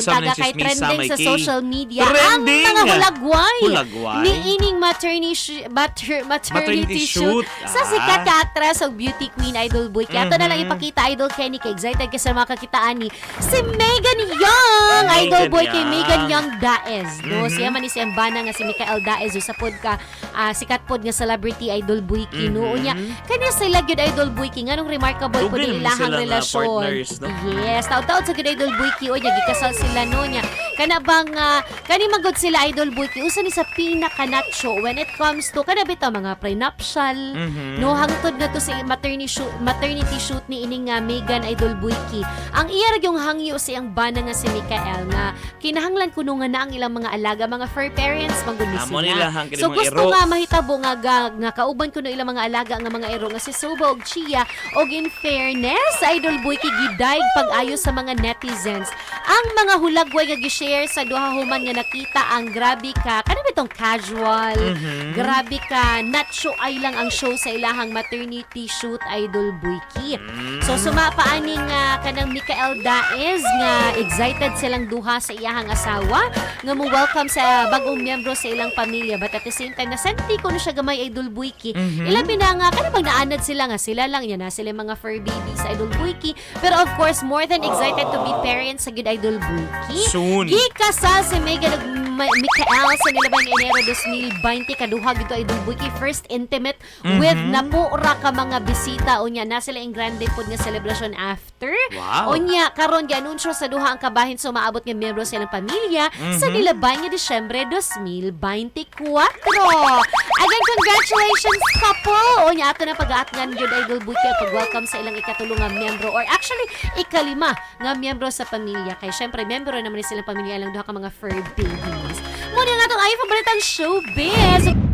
Sa Taga kay chismisa, trending sa Mikey. social media Trending! ang mga hulagway Hulagway? ni ining maternity Maternity shoot shoot. sa sikat ka actress og beauty queen, Idol Boy. Kaya ato na lang ipakita, Idol Kenny, kay excited ka sa makakitaan ni si Megan Young. Megan Idol Boy, kay Young. Megan Young Daez, no? Siya man ni si Ambana nga si Mikael Daez, usa pod ka sikat pod nga celebrity, Idol Boy, no? Unya kani sila gyud, Idol Boy, nganong remarkable pod Dugay ni naman ilahang sila nga relasyon. partners, no? Yes, taud-taud sa gud, Idol Boyki, o nya gikasal sila, no? Nya kana bang kani magod sila, Idol Boyki, usa ni sa pinaka nacho when it comes to kana bitaw mga prenuptial, no, hangtod na to sa maternity shoot ni ining nga Megan, Idol Boyki. Ang iya ra yung hangyo sa iyang bana nga si Mikael nga kinahanglan kuno nga na ang ilang mga alaga, mga fur parents man gud ni Amo sila. nila hang kini So mga gusto iro. nga mahitabo nga nga kauban kuno ilang mga alaga nga mga iro nga si Soba ug Chia. Og in fairness, Idol Boy, gidayeg pag-ayo sa mga netizens ang mga hulagway nga gi-share sa duha human nga nakita ang grabe ka kana bitong casual, grabe ka nacho ay lang ang show sa ilahang maternity shoot, Idol Boyki. So suma pa ani nga kanang Mikael Daez nga excited silang duha sa iyahang asawa nga mo welcome sa bagong miyembro sa ilang pamilya, but at the same time nasenti ko na siya gamay, Idol Boyki, ilabi na nga kana bang naanad sila nga sila lang yan na sila mga fur babies, Idol Boyki. Pero of course more than excited to be parents sa gud, Idol Boyki. Soon. Gikasal si Megan ug Mikael sa nilabay nga Enero 2020. Kaduha gito, Idol Boyki, first intimate with napo ra ka mga bisita. Unya na sila ang grande pod nga celebration after. Unya karon gianunsyo sa duha ang kabahin sa umaabot nga miyembro sa ilang pamilya sa nilabay nga Disyembre 2024. Again, congratulations, couple! Unya ato na pag-aatngan gyud, Idol Boyki, ang pag-welcome sa ilang ikatulo nga miyembro or actually ikalima nga miyembro sa pamilya kay syempre miyembro naman ni silang pamilya lang duha ka mga fur babies. Muna nga itong ay paboritong showbiz.